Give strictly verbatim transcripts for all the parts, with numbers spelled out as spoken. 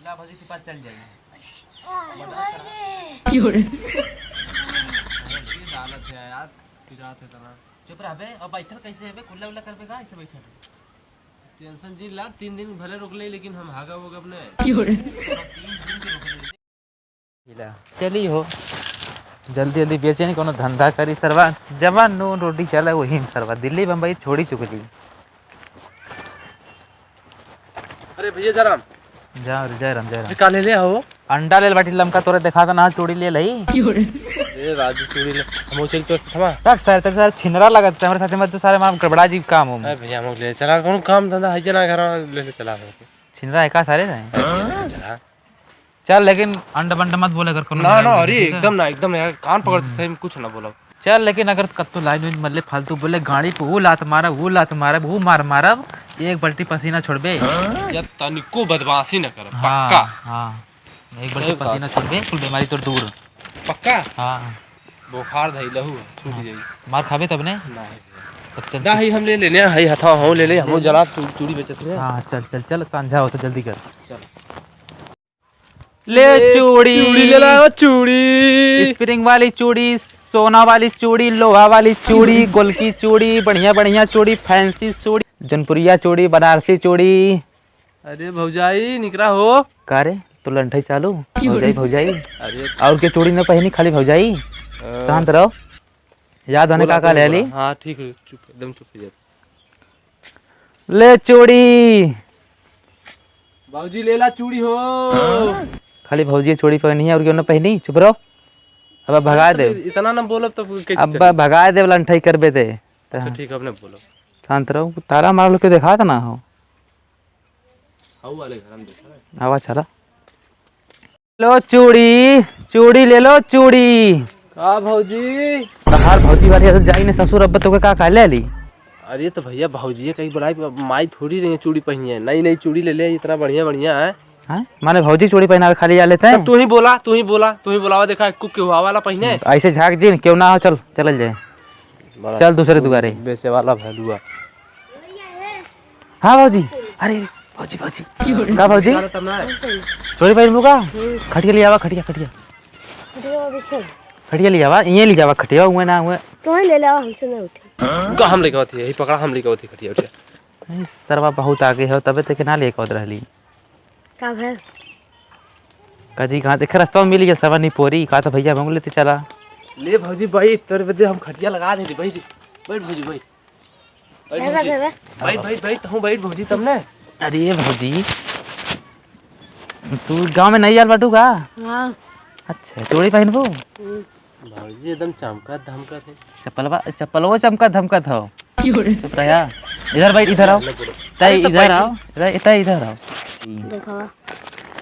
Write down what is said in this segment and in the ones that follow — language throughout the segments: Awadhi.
ला भौजी, तू पास चल जाई। की हो रे? ये डालत है यार, पिरात है तना। चुप रह बे, अब बैठल कैसे है बे? कुल्ला उल्ला करबे का? ऐसे बैठल है। टेंशन जी ला, तीन दिन भले रोक ले, लेकिन हम हागा वोगा अपने। की हो रे? तीन दिन के रोक ले। चली हो, जल्दी जल्दी बेचे नहीं, कोनो धंधा करी सरवा। जवान नून रोटी चला, वही में सरवा दिल्ली बम्बई छोड़ी चुकली। अरे भैया जयराम। जा रे, जय राम, जय राम। ये का ले ले हो? अंडा ले ले बाटी लमका, तोरे देखा था ना, चूड़ी ले लई। ए राजू, चूड़ी ले, हम चल तो थमा। रख सर, तेरे सारे छिनरा लगत है, हमरे साथे मत तू, सारे मार गड़बड़ा जी काम हो। अरे भैया, हम ले चला, कौन काम धंधा है जना घर ले ले चला हो। छिनरा है का सारे रे? चला। चल, लेकिन अंड बंड मत बोले कर कोनो ना, मेहरारू ना, के, अरे ठीक है? एकदम ना, एकदम यार, कान पकड़ के हम्म। सही में कुछ ना बोलो। चल, लेकिन अगर कत्तो लाइन वाइन मल्ले फालतू बोले, गाड़ी पे वो लात मारब, वो लात मारब, वो मार मारब, एक बाल्टी पसीना छोड़बे। या तनिको बदमाशी ना करब, हाँ, पक्का। हाँ, एक बाल्टी सही बात। पसीना छोड़बे, कुल बीमारी तोर दूर। पक्का? हाँ। बुखार धइलहू है, छूट हाँ। जाई। मार खाबे तब ने? नहीं। तब चल, दा, चल। हई हम ले लेने, हई हथवा हो ले ले, हम ले ले। जनाब चू-, चूड़ी बेचत है। हाँ, चल, चल, चल, सांझा हो तो जल्दी कर। चल। ले ले, चूड़ी। चूड़ी ले लाओ, चूड़ी। स्प्रिंग वाली चूड़ी, सोना वाली चूड़ी, लोहा वाली चूड़ी, गोलकी चूड़ी, बढ़िया बढ़िया चूड़ी, फैंसी चूड़ी, जौनपुरिया चूड़ी, बनारसी चूड़ी। अरे भौजाई, निकरा हो। का रे, तो लंठई चालू? भौजाई, भौजाई। अरे। और के चूड़ी न पहनी, खाली भौजाई? अ, शांत रहो। याद होने बोला, का का बोला, ले ली? बोला। हाँ, ठीक है, चुप, एकदम चुप हो जा। ले चूड़ी। बाबूजी, ले ला चूड़ी हो। खाली भौजी चूड़ी पहनी है और क्यों ना पहनी? चुप रहो। अब भगा अरे, दे। इतना ना बोलब तो कैसे अब चली? भगा दे, लंठई करबे दे। अच्छा, ठीक है, अब ना बोलब। शांत रहो, ताला मार लो, क्यों देखात ना हो? हऊ वाले घर में देखा है। आवा चला। लो चूड़ी, चूड़ी ले लो चूड़ी। का भौजी? तहार भौजी वाली आदत जाई ने ससुर, अब तोके का का ले ली? अरे तो भैया भौजी कहीं बोलाई, माई थोड़ी रही है चूड़ी पहनी है, नई नई चूड़ी ले ले, इतना बढ़िया बढ़िया है। हाँ? माने भौजी चूड़ी पहनावे खाली आ लेते हैं? तब तू ही बोला, तू ही बोला, तू ही बोलावा, देखा कुक के हुआ वाला पहने। ऐसे झाँक जिन, क्यों ना हो, चल, चलल जाए। बड़ा चल दूसरे दुआरे। बेचे वाला भैलुआ। हाँ भौजी, अरे भौजी, भौजी, का भौजी? चोरी पाइन मुका? खटिया ले आवा, खटिया, खटिया। खटिया ले आवा, ये ले जावा खटिया, हुए ना हुए। तो ले ले आवा, हमसे ना उठे। का हम लेके आती है, यही पकड़ा, हम लेके आती खटिया उठिया। नहीं, सरवा बहुत आगे है, तबे ते के ना लेके आवत रहली। का भैल? का जी, कहाँ से? एक रस्ता में मिल गया, सरवा निपोरी, कहा था भैया मांग लेते चला। ले भौजी, बैठ, तोरे बदे हम खटिया लगा दे, बैठ, बैठ भौजी, बैठ। बैठ दादा, भौजी। दादा। बैठ, बैठ, बैठ, तहूँ बैठ भौजी, तब ने। अरे भौजी, तू गाँव में नई आल बाटू का? हाँ। अच्छा, चूड़ी पहनबू? हम्म। भौजी एकदम चमकत धमकत है। चप्पलवा, चप्पलवा चमकत धमकत हो। क्यों रे? चुप रहा। इधर बैठ, इधर आओ। ले बोलो। तै अरे तो इधर बैठ। आओ, तै, तै इधर आओ। देखा।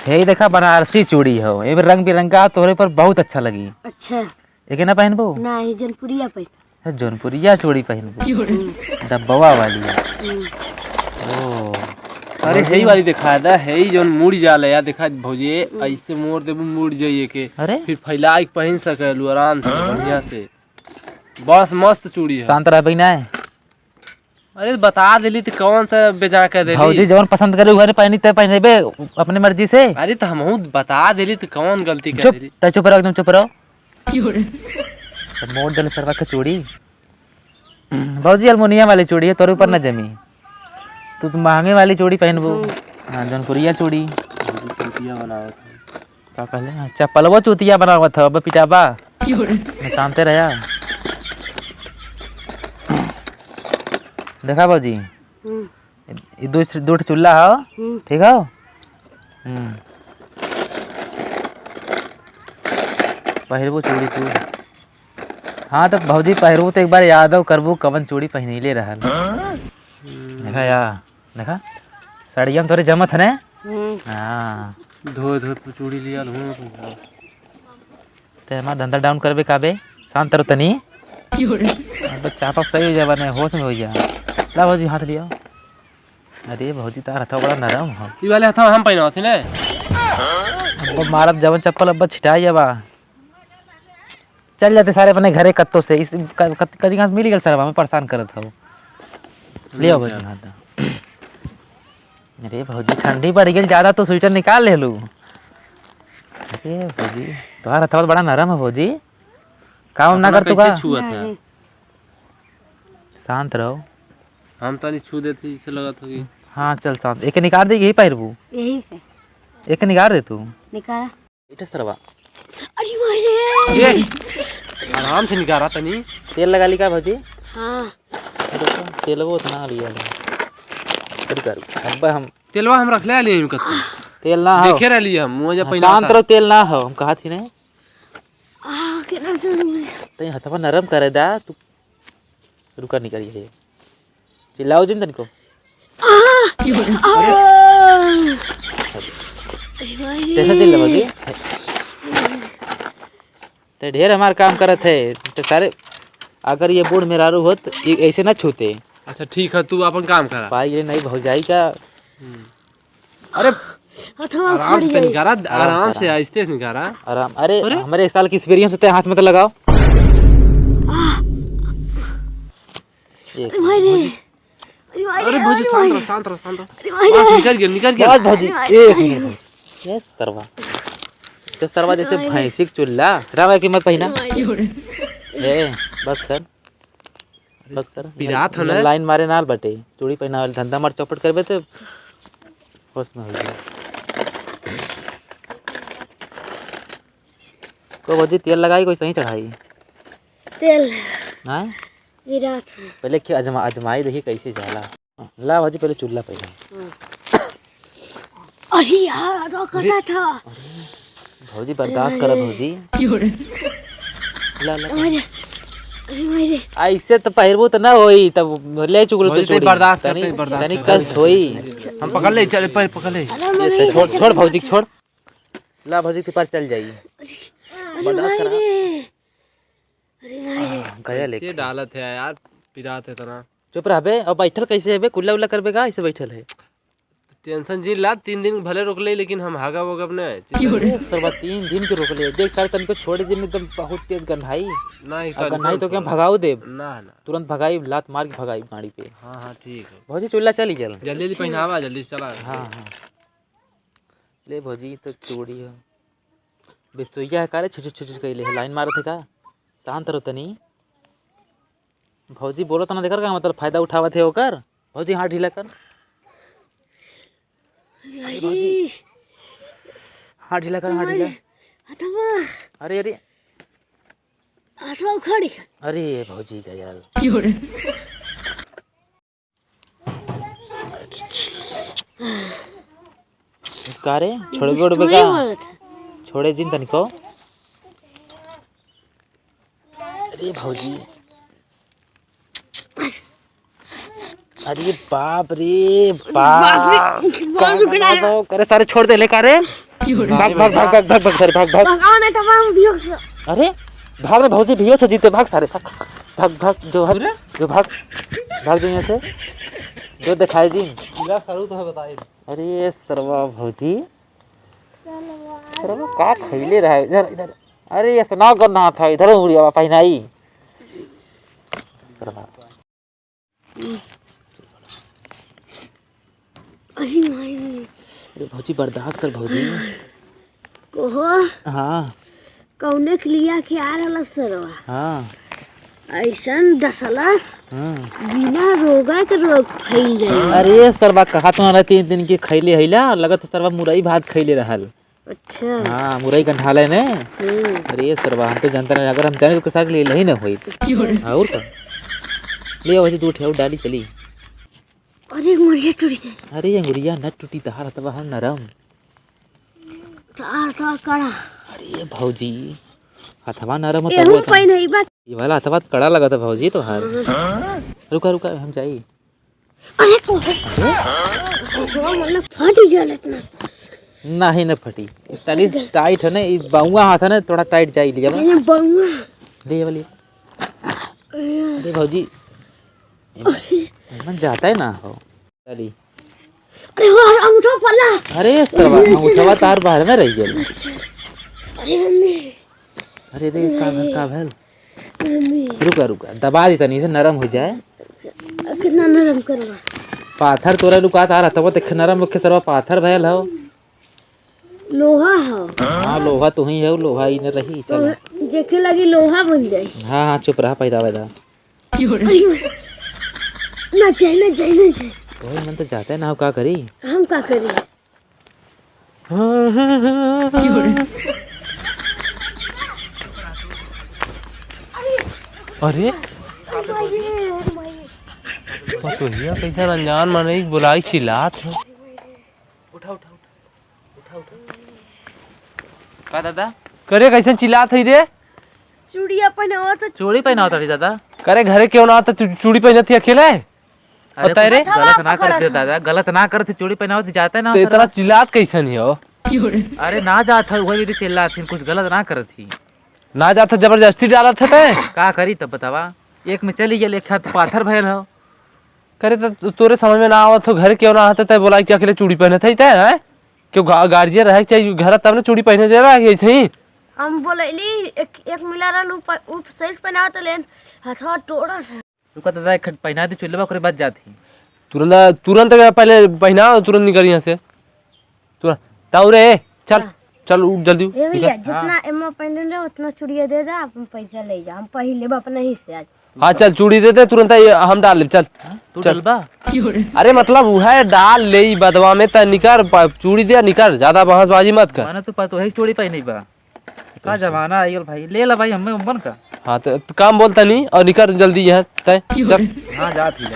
हे देखा, बनारसी चूड़ी हो, ये रंग बिरंगा, तोहरे पर बहुत अच्छा लगी। अच्छा। एके ना पहनबो? ना, ये जौनपुरिया पहन। है जौनपुरिया चूड़ी पहनबो? क्यों रे? डब्बवा वाली। हम्म। ओ। अरे, भौजी। हेई वाली देखा दा, हेई जौन मुड़ जाले यार, देखा भौजी, हम्म। ऐसे मोड़ देबू, मुड़ जाइए के। अरे। फिर फैला के पहन सकेलू आराम से, बढ़िया से। बस मस्त चूड़ी है। शांत रह बहिना है। अरे बता देली त कौन सा बेजा कर देली? भौजी जौन पसंद करे उहे न पहनी, ते पहनेबे अपने मर्जी से। अरे त हमहू बता देली त कौन गलती कर चुप, देली? तै चुप रहो, एकदम चुप रहो। त मोड़ देले सरवा के चूड़ी। भौजी अलमुनियम वाली चूड़ी है, तोरे ऊपर न जमी। तू तो महंगे वाली चूड़ी पहनबू। हम्म। हाँ, जौनपुरिया चूड़ी। चूतिया बनावत है। का कहले? हाँ, चप्पलवा चूतिया बनावत ह, अब पिटाबा। क्यों रे? मैं शांते रहा। देखा भौजी, हम्म। ई दू, दू ठो चूल्हा हो, हम्म। ठीक हो? हम्म। पहिरबो चूड़ी तू। हाँ, तो भौजी पहिरबो तो एक बार याद हो करबो कवन चूड़ी पहिनले रहल। हम्म। देखा या, देखा, साड़िया में तोरे जमत है ने? हम्म। हाँ। धो, धो, तू चूड़ी लिया लूँ। ते हमार धंधा down करबे का बे? शांत रहो तनी। क्यों रे? हाँ, तो चापा सही हो जावा, नहीं होश में हो जा। ला भौजी, हाथ लिया। अरे भौजी, तार हथवा बड़ा नरम हो। ई वाले हथवा हम पहनावत ही ने। अब मारब जवन चप्पल, अब छिटा जाबा। चल जाते सारे अपने घरे कत्तो से। इस क-, कत-, कजी घास मिल गल सरवा, हमें परेशान करत हो। लियो ले भौजी, जा। हाथ दा। अरे भौजी, ठंडी बढ़ गई ज्यादा, तो स्वेटर निकाल ले लू। अरे भौजी, तोहार हथवा बड़ा नरम है भौजी, काम ना कर तू का? छुआ था। नहीं। शांत रहो। हम तनी छू देती, जैसे लगत होगी। हाँ, चल शांत। एक निकाल दे, यही पहिरबू। यही पे। एक निकाल दे तू। निकाल। बैठे सरवा। अरे मारे। ए, आराम से निकारा तनी। तेल लगा ली का भौजी? हाँ। देखो, तेलवो उतना लिया है। शुरू कर। अब हम तेलवा हम रख ले लिए कत्ती। तेल ना हो। देखे रहली हम, मुँह जब हाँ, पहना शांत था। रहो, तेल ना हो, हम कहा थी नहीं। आ, केना चलू? तई हथवा नरम करे दा, तू रुका निकल गई। चिल्लाओ जिन तनिको। आ! आ! अरे भाई। कैसे चिल्ला भौजी? ते ढेर हमार काम करत है। ते सारे अगर ये बूढ़ मेहरारू होत, ये ऐसे ना छूते। अच्छा ठीक है, तू अपन काम करा। पाई रे नहीं भौजाई का। हम्म। अरे, हथवा आराम उखड़ से जाई। निकारा, आराम आराम से, से, आराम। आहिस्ते से निकारा। आराम, अरे, अरे? हमारे एक साल की experience होते हैं, हाथ में तो लगाओ। आह। एक अरे भाई रे। मिनट, भौजी। अरे भाई रे, अरे भौजी, अरे शांत भाई। रहो, शांत रहो, शांत रहो। अरे भाई बस, रे। निकल गया, निकल गया। बस भौजी, अरे भाई। एक मिनट भौजी। ये सरवा। तो सरवा जैसे अरे भाई। भैंसी का चूल्हा, रावा की मत पहिना। अरे भाई। ए, बस कर। बस कर। पिरात हो ना? लाइन मारे नाल बटे। चूड़ी पहनावे धंधा मार चौपट करबे तो होश में हो जाए। को भौजी तेल लगाई, कोई सही चढ़ाई? तेल। हाँ? पिरात है। पहले क्या अजमा-, अजमाई देखी कैसे जाला। ला भौजी, पहले चूल्हा पे ला। हाँ। अरे यार, तो कटा था। भौजी, बर्दाश्त करा भौजी। ला, ला। अरे, अरे, अरे। ऐसे तो पहिरबो तो ना होई, तब ले चुकल तो भौजी, तनी चूड़ी। बर्दाश्त कर, तनी, तनी बर्दाश्त तनी कर। कष्ट होई। हम पकड़ ले, चल, पहले पकड़ ले। अरे, ये मम्मी, से छोड़, कैसे छोड़ भौजी, छोड़। ला भौजी, के पार चल जाई। अरे, अरे, बर्दाश्त भाई करा। रे। अरे, भाई रे। हाँ, गया लेके। कैसे डालत है यार, पिरात है तना। चुप रहबे, अब बैठल कैसे हेबे? कुल्ला उल्ला करबे का? ऐसे बैठल है। Tension जी ला, तीन दिन भले रोक ले, लेकिन हम हागा वोगब न। क्यों रे? सरवा तीन दिन के रोक ले। देख सारे तनको छोड़े जिन एकदम बहुत तेज गन्हाई। नहीं, अब गन्हाई तो क्या भगाओ देब? ना, ना। तुरंत भगाई, लात मार के भगाई गाड़ी पे। हाँ, हाँ, ठीक है। भौजी चूल्हा चली चल। जल्दी, जल्दी पहनावा, जल्दी चला। हाँ, हाँ। ले भौजी तो चूड़ी हो। बिस्तुइया है का रे? छुछ, छुछ, छुछ कइले है। लाइन मारत है का? शांत रहो तनी। भौजी बोलो तो ना, देकर का मतलब फायदा उठावत है ओकर। भौजी हाथ ढीला कर। अरे, अरे। हाथ ढीला कर, हाथ ढीला। अरे, हथवा। अरे, अरे। हथवा उखड़ गया। अरे, भौजी का यार। क्यों रे? का रे? छोड़बे उड़बे का? छोड़े जिन तनिको। अरे भौजी। अरे बाप रे बाप। बाप रे, बाप रे। करे सारे छोड़ दे ले का रे? भाग, भाग, भाग, भाग, भाग, भाग, सारे भाग, भाग। भगाओ नहीं तो मैं बेहोश हो। अरे भाग रे भौजी, बेहोश हो जीते, भाग सारे, भाग, भाग, भाग, जो भाग, अरे? जो भाग, भाग जो यहाँ से, जो दिखाई दी। पूरा सरू तो है बताई। अरे सरवा भौजी, सरवा का खैले रहा है? इधर, इधर। अरे ये सुनाओ करना था, इधर मुड़िया पहनाई। सरवा। अरे माई। अरे भौजी, बर्दाश्त कर भौजी। कोहो। हाँ। कौने के लिया के आ रहल सरवा? हाँ। ऐसन डसलस, हाँ। बिना रोगा के रोग फैल जाए। अरे सरवा, कहा तुम्हारा तीन दिन के खैले हैला, लगत सरवा मुरई भात खैले रहल। अच्छा। हाँ, मुरई गंठाले ने। हम्म। अरे ये सरवा, हम तो जानता नहीं, अगर हम जाने तो के साथ ले ही ना होई। क्यों रे? और का? ले आओ, वैसे दो ठे और डाली चली। अरे, अंगुरिया टूट जाए। अरे, अंगुरिया न टूटी, तहार हथवा हम नरम। तहार तो कड़ा। अरे भौजी, हथवा नरम हो एहू तबो पहन है, ई बात। ये वाला हथवा कड़ा लगत है भौजी तोहार। हाँ। रुका, रुका, हम जाई। अरे को, हथवा मतलब फट ही जाला इतना। नहीं, न फटी। तनी टाइट है ना, ई बाउआ हाथ है ना, थोड़ा टाइट जाई लिया बा। अरे बाउआ। ले वाली। अरे। अरे भौजी। अरे। मन जाता है ना हो। चली। अरे हो, अंगूठा पल्ला। अरे सरवा, अंगूठवा तार बाहर में रह गया। अरे मम्मी। अरे रे, का भेल, का भेल? मम्मी। रुका, रुका, दबा दी तनी से नरम हो जाए। कितना नरम करवा? पाथर तोरा लुकात आ रहा, तब देख नरम मुख्य सरवा पाथर भयल हौ। लोहा हौ। हाँ, लोहा तू ही है, लोहा ही न रही, चल। तो जेके लगी लोहा बन जाई। हाँ, हाँ, चुप रहा, पैदा वैदा। अरे, ना जाए, ना जाए, ना जाए। ओए, मन तो जाते ना हो, का करी? हम का करी? अरे, पतोहिया कैसे अनजान मनई बुलाई चिल्लात है। उठा, उठा, उठा, उठा, उठा। का दादा? करे कैसे चिल्लात है रे? चूड़िया पहनावत है। चूड़ी पहनावत है दादा। करे घरे क्यों ना आता, तू चूड़ी पहनत ही अकेले? अरे पता है रे? कुछ गलत ना करत है दादा, गलत ना करत है, चूड़ी पहनावत ही जाता है ना तो इतना चिल्लात कैसे नहीं हो? अरे ना जात है, वही भी चिल्लात थी, कुछ गलत ना करत थी। ना जात है, जबरदस्ती डालत है ते? का करी तब बतावा, एक में चली गई, एक हाथ पाथर भयल हो। करे तो तोरे समझ में ना आवत हो, घर क्यों ना आते ते बोला कि अकेले चूड़ी पहनत है ते, हैं? क्यों गा-, गार्जियन रहे के चाहिए घर, तब ना चूड़ी पहने दे रहा है ऐसे ही। हम बोलैली एक, एक मिला रहल, उ प-, उ सही से पहनावत लेन, हथवा टोड़ा से। रुका दादा, एक खट पहना दे चुल्लवा, ओकरे बाद जात ही। तुरंत, तुरंत पहले पहना, तुरंत निकल यहाँ से। तुरंत, ताऊ रे, चल, हाँ। चल, उठ जल्दी उठ, ये भैया, निकल। जितना हाँ। एमा पहनले रहे, उतना चूड़िया दे जा, अपन पैसा ले जा, हम पहन लेब अपने ही से आज। हाँ, चल, चूड़ी दे दे, तुरंत ये हम डाल लेब, चल। हाँ, तू चल। डलबा? अरे, मतलब, उहे डाल ले ई बदवा में, त निकर, प-, चूड़ी दे, निकर, ज्यादा बहसबाजी मत कर। माने तू पतोही चूड़ी पहनी बा। का जमाना आई गेल भाई, ले ला भाई, हमें उम्मन का। हाँ, तो, तो काम बोलता नहीं, और निकर जल्दी यहाँ, तय, चल। हाँ, जा भी ले।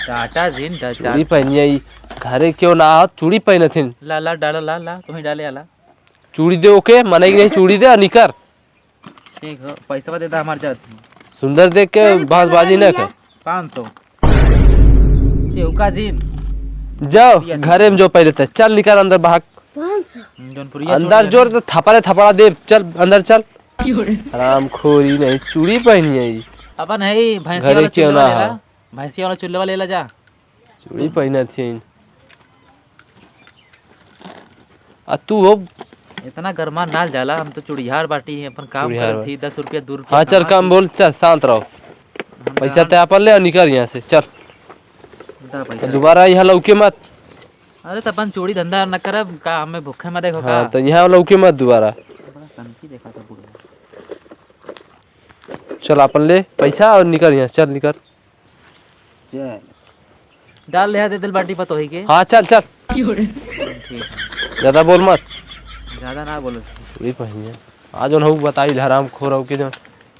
डाटा जिन, डा-, चूड़ी जा। पहनिया ई, घरे क्यों ना हो, चूड़ी पहनत हिन। ला, ला, डाला, ला, ला, तू ही डाले आला। चूड़ी दे ओके, मना ही नहीं, चूड़ी दे और निकर। ठीक हो, पैसा दे दा, हमार जात ही। सुंदर देख के चल, बहसबाजी चल, ना कर। पाँच सौ। केहू का जीन? जाओ, भैया, घरे में जो पहले ते। चल, निकल अंदर भाग। पाँच सौ। हम्म, जौनपुरिया अंदर चोर जोर है। तो थपड़े थपड़ा दे। चल, अंदर चल। क्यों रे? हरामखोरी नहीं, चूड़ी पहनी है ई। अपन है ई, भैंसी घरे वाला क्यों चुल्लवा ना ले ला। हो? भैंसी वाला चुल्लवा ले ला जा। चूड़ी पहनत हिन। आ तू हो? इतना गरमा नाल जाला, हम तो चूड़िहार बाटी हैं, अपन काम चूड़िहार करत ही, बाटी। दस रुपया, दू रुपया हाँ, चल, कमात काम ही। बोल, चल, शांत रहो। हम पैसा कहाँ ते अपन ले और निकल यहाँ से, चल। दा पैसा। दोबारा यहाँ लौके मत। अरे, तो अपन चूड़ी धंधा न करब का, हमें भूखे मरे हो हाँ, का? तो यहाँ लौके मत दोबारा। बड़ा सनकी देखा था बुढ़वा। चल, अपन ले पैसा और निकल यहाँ से, चल, निकल। चल। डाल ले, दे दिल बाटी पतोही के। हाँ, चल, चल। ठीक। ज्यादा बोल मत। ज्यादा ना बोलो। चूड़ी पहनिया। आज उन्हों बताई हरामखोर हो के जो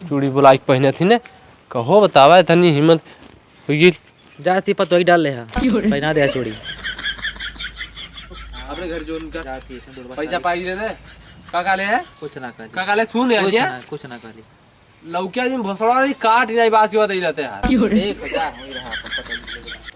चूड़ी बुलाई के पहने थी ने। कहो बतावा, इतनी हिम्मत हो गई। जा ती पतोही डाल ले हा। पहना दे हा चूड़ी। अपने घर जो उनका जा ती, ऐसे दूर बस पैसा आ। पाई ले ने। का का ले है? कुछ ना कर। का का ले? सुन यार, कुछ ये? ना, कुछ ना कर। लौकिया जी भोसड़ा वाली काट नहीं बात की बात ही रहते यार। देख, जा, वही रहा, अपन पतोही ले।